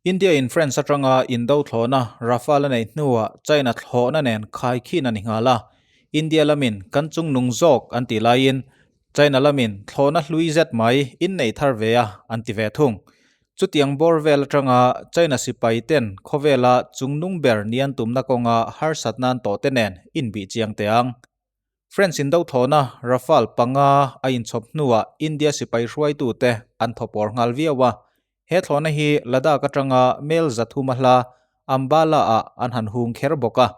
India in France atanga indo thlawhna Rafale a neih hnuah China thlawhna nen khaikhin a ni nghal a, India lamin kan chungnung zawk an tih laiin China lamin thlawhna hlui zet mai in nei thar ve a an ti ve thung. Chutiang bawr vel atanga China sipai ten khawvela chungnung ber ni an tumna kawnga harsatna an tawh te nen inbih chiang teh ang. France in dothlawhna Rafale panga a inchhawp hnuah India sipai hruaitute an thawpawr nghal viau a. He thlawhna hi Ladakh atanga mel 300 a hla Ambala-ah an han hung kher bawk a.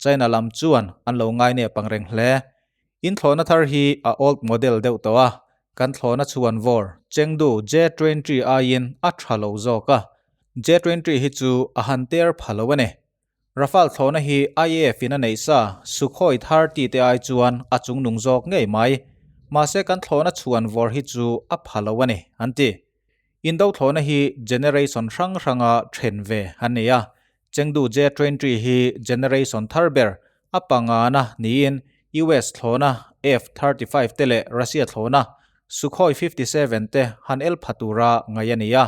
China lam chuan an lo ngai nep ang reng hle. In thlawhna thar hi a old model deuh tawh a, kan thlawhna chhuan vawr Chengdu J-20 aiin a tha lo zawk a. J-20 hi chu a han ter pha lo a ni. Rafale thlawhna hi IAF in a neih sa Sukhoi 30 te ai chuan a chungnung zawk ngei mai. Mahse kan thlawhna chhuan vawr hi chu a pha lo a ni, an ti. Indo thlawhna hi generation hrang hranga then ve an nei a. Chengdu J-20 hi generation thar ber a pangana niin US thlawhna F-35 te leh Russia thlawhna Sukhoi 57 te han el pha tura ngaih a ni a.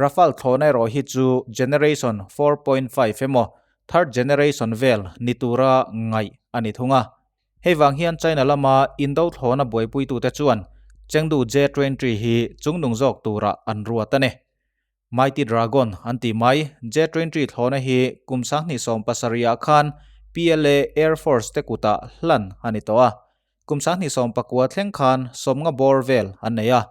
Rafale thlawhna erawh hi chu generation 4.5 emaw third generation vel ni tura ngaih a ni thung a. Hei vang hian China lama indo thlawhna buaipuitute chuan Chengdu J-20 hi chungnung zawk tura an ruat a ni. Mighty Dragon an tih mai J-20 thlawhna hi kum 2017 ah khan PLA Air Force te kutah hlan a ni tawh a. Kum 2019 thleng khan 50 bawr vel an nei a.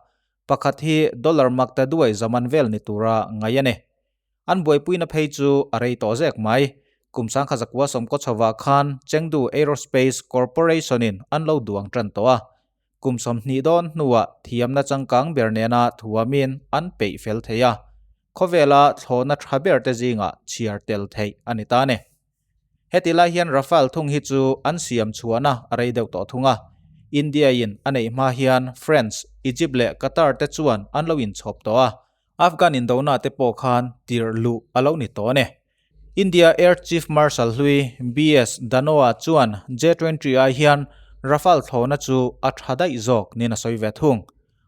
Pakhat hi dollar mak ta duai zaman vel ni tura ngaih a ni. An buaipuina phei chu a rei tawh zek mai. Kum 1990 chhovah khan Chengdu Aerospace Corporation-in an lo duang tan tawh a. Kum 20 dawn hnuah thiamna changkang ber nena thuamin an peih fel thei a. Khawvela thlawhna tha ber te zingah chhiar tel theih a ni ta ni. Heti lai hian Rafale thung hi chu an siam chhuahna a rei deuh tawh thung a. India-in a neih hma hian France, Egypt leh Qatar te chuan an lo inchhawp tawh a. Afghan indona te pawh khan tirh luh a lo ni tawh a ni. India Air Chief Marshal hlui BS Dhanoa chuan J-20 ai hian Rafale thlawhna chu a tha daih zawk niin a sawi ve thung.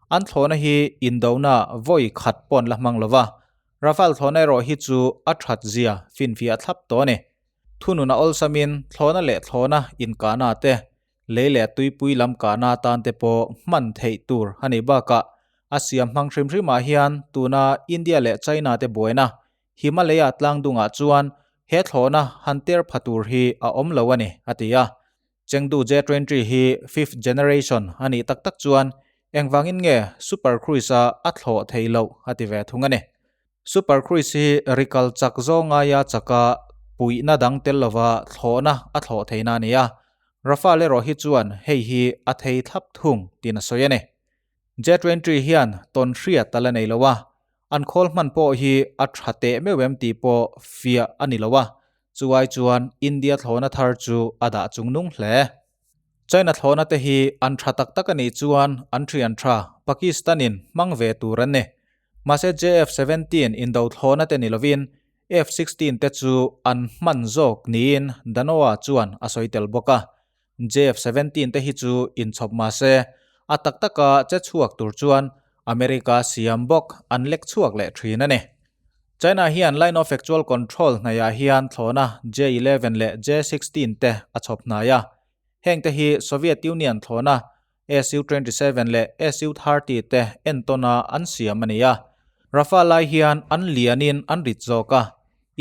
An thlawhna hi indona vawi khat pawh an la hmang lo va. Rafale thlawhna erawh hi chu a that zia finfiah thlap tawh a ni. Thunun a awlsamin thlawhna leh thlawhna inkahna te, lei leh tuipui lam kahna atan te pawh hman theih tur a nih bakah a siam hmang hrim hrimah hian tuna India leh China te buaina Himalaya tlangdungah chuan he thlawhna han ter pha tur hi a awm lo a ni, a ti a. Chengdu J-20 hi fifth generation a nih tak tak chuan engvangin nge Super Cruise-a a thlawh theih loh a ti ve thung a ni. Super Cruise hi rikal chak zawng aia chaka puihna dang tel lova thlawhna a thlawh theihna a ni a, Rafale erawh hi chuan hei hi a thei thlap thung tiin a sawi a ni. J-20 hian tawn hriat a la nei lo a, an khawl hman pawh hi a tha teh meuh em tih pawh fiah a ni lo a, Chuai chuan India thlawhna thar chu a dah chung nung hle. China thlawhna te hi an tha tak tak a nih chuan an thian tha Pakistan-in hmang ve tur an ni. Mahse JF-17 indo thlawhna te ni lovin F-16 te chu an hman zawk niin Dhanoa chuan a sawi tel bawk a. JF-17 te hi chu inchhawp mahse a tak taka che chhuak tur chuan America siam bawk an lek chhuak leh thin a ni. China hian Line of Actual Control hnaihah hian thlawhna J-11 leh J-16 te a chhawp hnai a. Heng te hi Soviet Union thlawhna Su-27 leh Su-30 te entawna an siam a ni a. Rafale lai hian an lianin an rit zawk a.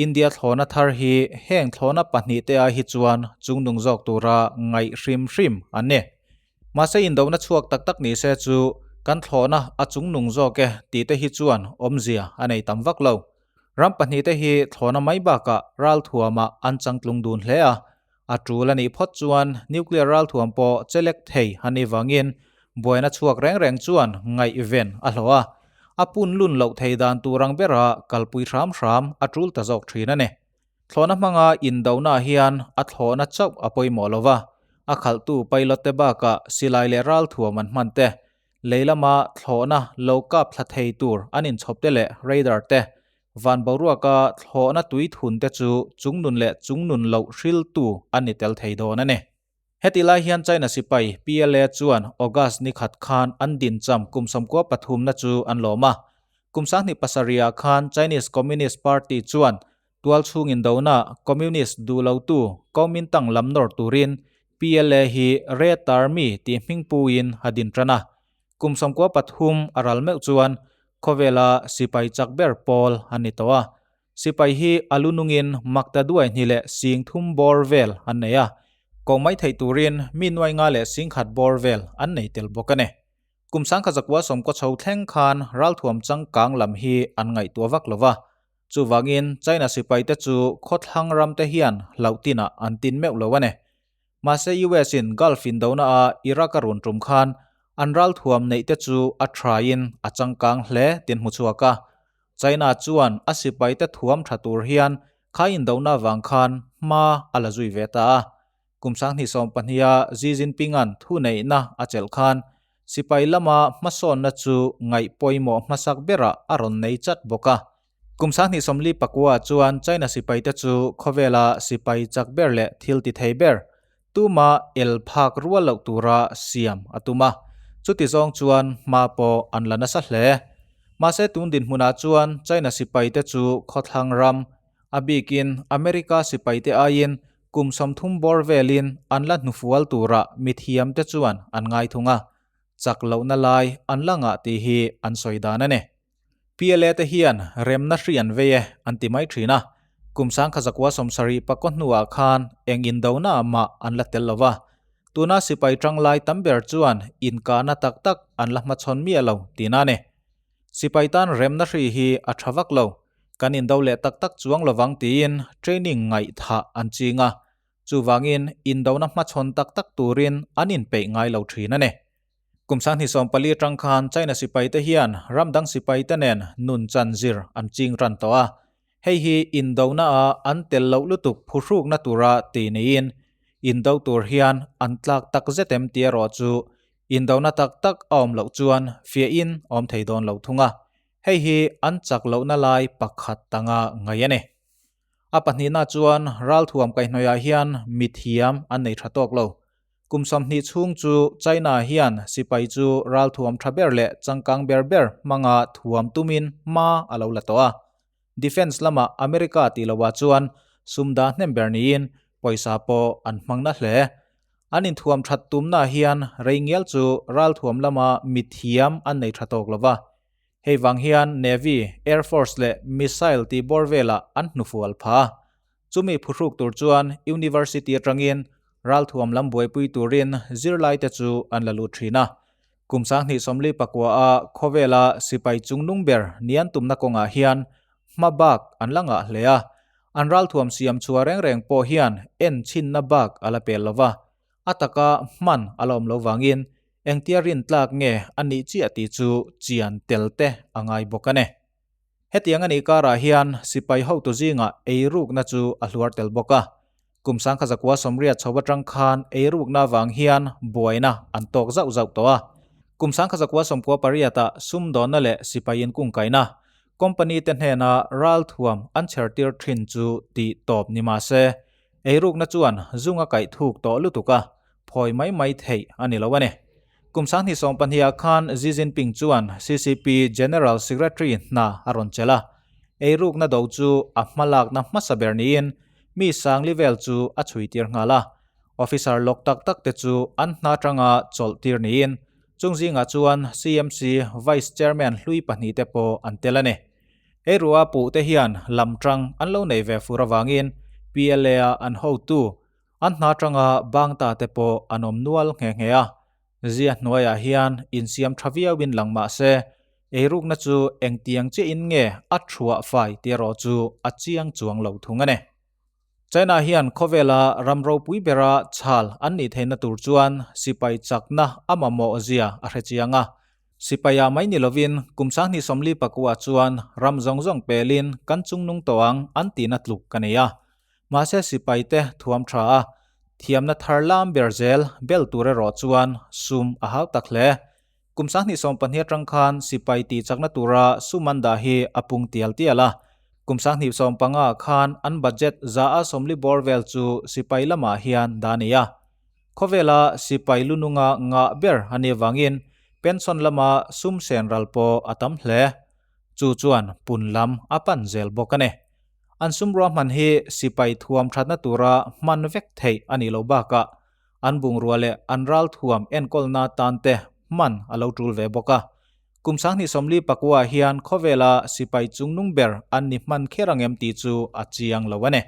India thlawhna thar hi heng thlawhna pahnih te ai hi chuan chungnung zawk tura ngaih hrim hrim an ni. Mahse indona chhuak tak tak ni se chu kan thlawhna a chungnung zawk e tih te hi chuan awmzia a nei tam vak lo. Ram pahnih te hi thlawhna mai bakah ralthuamah an changtlung dun hle a, a tul a nih phawt chuan nuclear ralthuam pawh chelek thei a nih vangin buaina chhuak reng reng chuan ngaihven a hlawh a, a pun lun loh thei dan tur ang bera kalpui hram hram a tul ta zawk thin a ni. Thlawhna hmanga indona hian a thlawhna chauh a pawimawh lo va, a khalhtu pilot te bakah silai leh ralthuam an hman te, lei lama thlawhna lo kap thla thei tur an inchhawp te leh radar te, van boruaka thlawhna tui thun te chu chungnun leh chungnun loh hriltu an ni tel thei dawn a ni. Heti lai hian China sipai PLA chuan August ni khat khan an dincham kum 13 na chu an lawm a. Kum 2007 ah khan Chinese Communist Party chuan tualchhung indona Communist duh lotu Kuomintang lam nawr turin PLA hi Red Army tih hming puin a din tan a. Kum 93 a ral meuh chuan khawvela sipai chak ber pawl a ni tawh a. Sipai hi a lu nungin makta duai hnih leh sing thum bawr vel an nei a, ko mai theih turin mi nuai nga leh sing khat bawr vel an nei tel bawk a ni. Kum 1990 chho thleng khan ralthuam changkang lam hi an ngaihtuah vak lo va, chuvangin China sipaite chu khawthlang ramte hian hlauh tinah an tin meuh lo a ni. Mahse US in Gulf indona a Iraq a run tum khan an ralthuam neih te chu a thain a changkang hle tin hmu chhuak a. China chuan a sipai te thuam tha tur hian kha indona vang khan hma a la zui ve ta a. Kum 2020 a Xi Jinping an thu neihna a chelh khan sipai lama hmasawnna chu ngaih pawimawh hmasak berah a rawn nei chat bawk a. Kum 2049 chuan China sipaite chu khawvela sipai chak ber leh thil ti thei ber, tuma el phak rual loh tura siam a tum a. Chuti zawng chuan hma pawh an la nasa hle. Mahse tun dinhmunah chuan China sipaite chu khawthlang ram, a bikin America sipaite aiin kum 30 bawr velin an la hnufual tura mithiamte chuan an ngai thung a. Chak lohna lai an la ngah tih hi an sawi dan a ni. PLA te hian remna hri an vei e an ti mai thin a, kum 1979 hnuah khan eng indona mah an la tel lo va. Tuna sipai tanglai tam ber chuan inkahna tak tak an la hmachhawn miah lo tihna a ni. Sipai tan remna hri hi a tha vak lo, kan indo leh tak tak chuang lovang tiin training ngaihthah an ching a, chuvangin indona hmachhawn tak tak turin an inpeih ngai lo thin a ni. Kum 2014 atang khan China sipaite hian ram dang sipaite nen nun chan zir an ching ran tawh a. Hei hi indona a an tel loh lutuk phuhrukna tura ti niin indo tur hian an tlak tak zet em tih erawh chu indona tak tak a awm loh chuan fiahin awm thei dawn lo thung a. Hei hi an chak lohna lai pakhat tanga ngaih a ni. A pahnihna chuan ralthuam kaihhnawihah hian mithiam an nei tha tawk lo. Kum 20 chhung chu China hian sipai chu ralthuam tha ber leh changkang ber ber hmanga thuam tumin hma a lo la tawh a. Defence lamah America tih lohah chuan sumda hnem ber niin pawisa pawh an hmang na hle. An inthuam that tumna hian rei ngial chu ralthuam lama mithiam an nei tha tawk lo va. Hei vang hian Navy, Air Force leh Missile tih bawr velah an hnufual pha a. Chumi phuhruk tur chuan University atangin ralthuam lam buaipui turin zirlaite chu an la lut thin a. Kum 2049 a khawvela sipai chungnung ber nian tumna kawngah hian hma bak an la ngah hle a. An ralthuam siam chhuah reng reng pawh hian en chhinna bak a la pel lova. A taka hman a la awm lo vangin Engtia rintlak nge a nih chiah tih chu chian tel te a ngai bawk a ni. Hetiang a nih karah hian sipai hotu zingah eirukna chu a hluar tel bawk a. Kum 1980 chho atang khan eirukna avang hian buaina an tawk zauh zauh tawh a. Kum 1998 ah sumdawnna leh sipai inkungkaihna company te hnena ralthuam an chhertir thin chu tih tawp ni mah se, eirukna chuan zung a kaih thuk tawh lutuk a, phawi mai mai theih a ni lo a ni. Kum 2020 ah khan Xi Jinping chuan CCP General Secretary hna a rawn chelh a, eirukna do chu a hmalakna hmasa ber niin mi sangli vel chu a chhuitir nghal a. Officer lawk tak tak te chu an hna atanga chawlh tir niin chung zingah chuan CMC Vice Chairman hlui pahnih te pawh an tel a ni. Eirua puh te hian lam tang an lo nei ve fur avangin PLA a an hotu An hna atanga bang ta te pawh an awm nual nghe nghe a, zia hnuaiah hian insiam tha viauin lang mah se, eirukna chu engtiang chiahin nge a thuah fai tih erawh chu a chiang chuang lo thung a ni. China hian khawvela ram ropui bera chhal an nih theihna tur chuan sipai chakna a mamawh zia a hre chiang a. Sipaia mai ni lovin kum 2049 chuan ram zawng zawng pelin kan chungnung tawh ang an tihna tluk ka nei a. Mahse sipaite thuam tha a, thiamna thar lam ber zel bel tur erawh chuan sum a hau tak hle. Kum 2020 atang khan sipai tih chakna tura sum an dah hi a pung tial tial a. Kum 2015 khan an budget za a 40 bawr vel chu sipai lamah hian dah a ni a. Khawvela sipai lununga ngah ber a nih avangin pension lama sum sen ral pawh a tam hle. Chu chuan pun lam a pan zel bawk a ni. An sum ruahman hi sipai thuam thatna tura hman vek theih a nih loh bakah an bungrua leh an ral thuam enkawlna tan te hman a lo tul ve bawk a. Kum 2040 ah hian khawvela sipai chungnung ber an ni hman kher ang em tih chu a chiang lo a ni.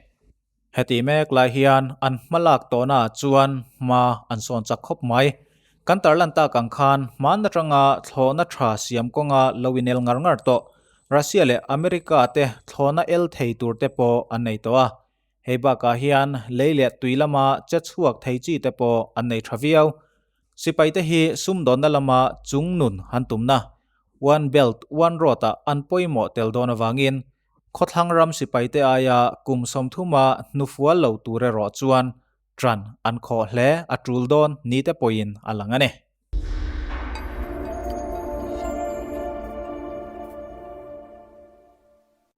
Heti mek lai hian an hmalak tawhnaah chuan hma an sawn chak khawp mai. Kan tarlan tak ang khan hman atanga thlawhna tha siam kawnga lo inel ngar ngar tawh Russia leh America te thlawhna el thei tur te pawh an nei tawh a. Hei bakah hian lei leh tui lama che chhuak thei chi te pawh an nei tha viau. Sipaite hi sumdawnna lama chungnun han tumna One Belt One Road-ah an pawimawh tel dawn avangin Khawthlang ram sipaite aia kum 30 hnufual lo tur erawh chuan ṭan an khawh hle a ṭul dawn ni te pawhin a lang a ni.